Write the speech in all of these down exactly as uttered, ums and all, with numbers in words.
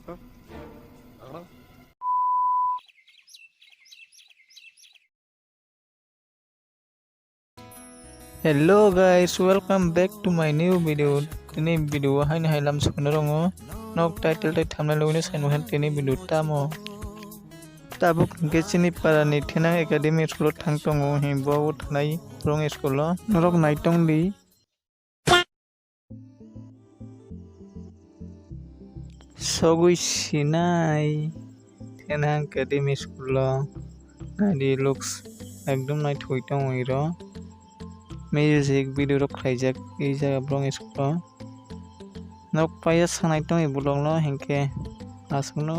Hello guys, welcome back to my new video. Tini video o haino hai lam sukno rongo. Nok title tei thumbnail o hino sai mokhe tini video tamo. Tabuk hwnkhe chini para ni Thinang Academy school o thang tongo, himbo o thanai rong school o. Norok naitong di. Sogwi sinai Thinang Academy school o naidi looks ekdom naithogwi tongo iro. Music video rok khlaijak e jaga borok ni school o. Nok paio sanai tongo borok no hinkhe aswkno.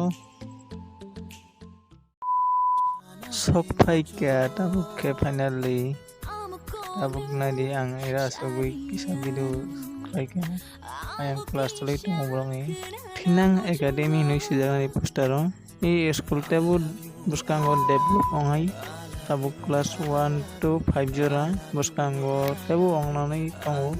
Sok phaikha tabuk khe finally. Tabuk naidi ang era asogwi kisa video khlaikha. Ayang class cholwi tongo borokni. Thinang Academy hinwi swijaknai poster o. E school teibo bwskango develop wngnai. Tabuk class one to five jora bwskango teibo wngnani tongo.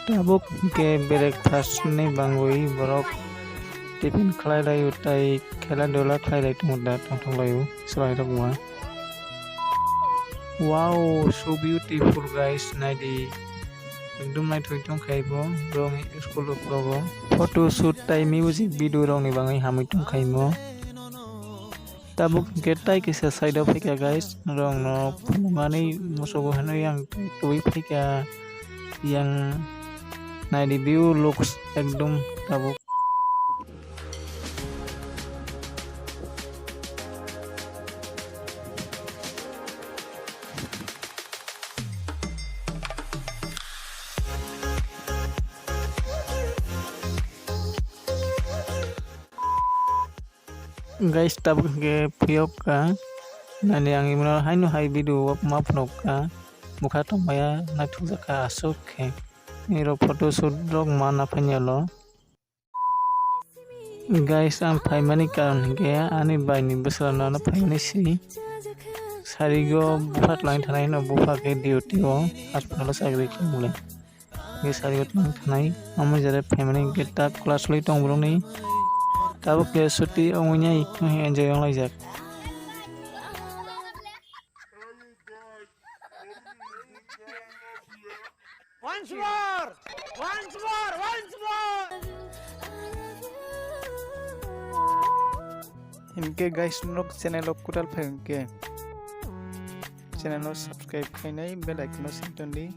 Tabuk hwnkhe breakfast ni bangwi borok tiffin khlai laio tei khela dula khlai lai tongo da tongthok laio chwrai rok bo. Wow, so beautiful guys, naidi ekdom naithok tongkha ibo borokni school rok o photo shoot tei music video rokni bagwi hamwi tongkha imo. Tabuk hwnkhe tai kisa side o phaikha guys, norokno phunuknani muchugo hinwi ang tubui phaikha. Yang naidi view looks ekdom tabuk. Guys, tabuk hwnkhe phiyok ka. Nani ang imo haino hai video o ma phunuk ka. Bwkha tongmaya naithokjak kha aswk khe. Nirok photo shoot rok mana phainya lo. Guys, ang phaimani karon hwnkhe ani bai ni bwswrano ano phaimani si. Sarigo bupha twlangwi thanai hwno bupha khe duty o hospital o chakri khlai mole. Hwnkhe sarigo twlangwi thanai omo jare phaimani hwnkhe tak class loi tong borokni. Tabuk khe chuti ongwi nai enjoy onglaijak. Once more! Once more! Once more! Hinkhe guys, norok channel o kwtal phai hinkhe channel o subscribe khainai, bell icon o swi tondi.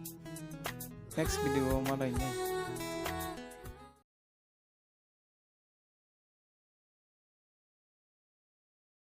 Next video o malainai.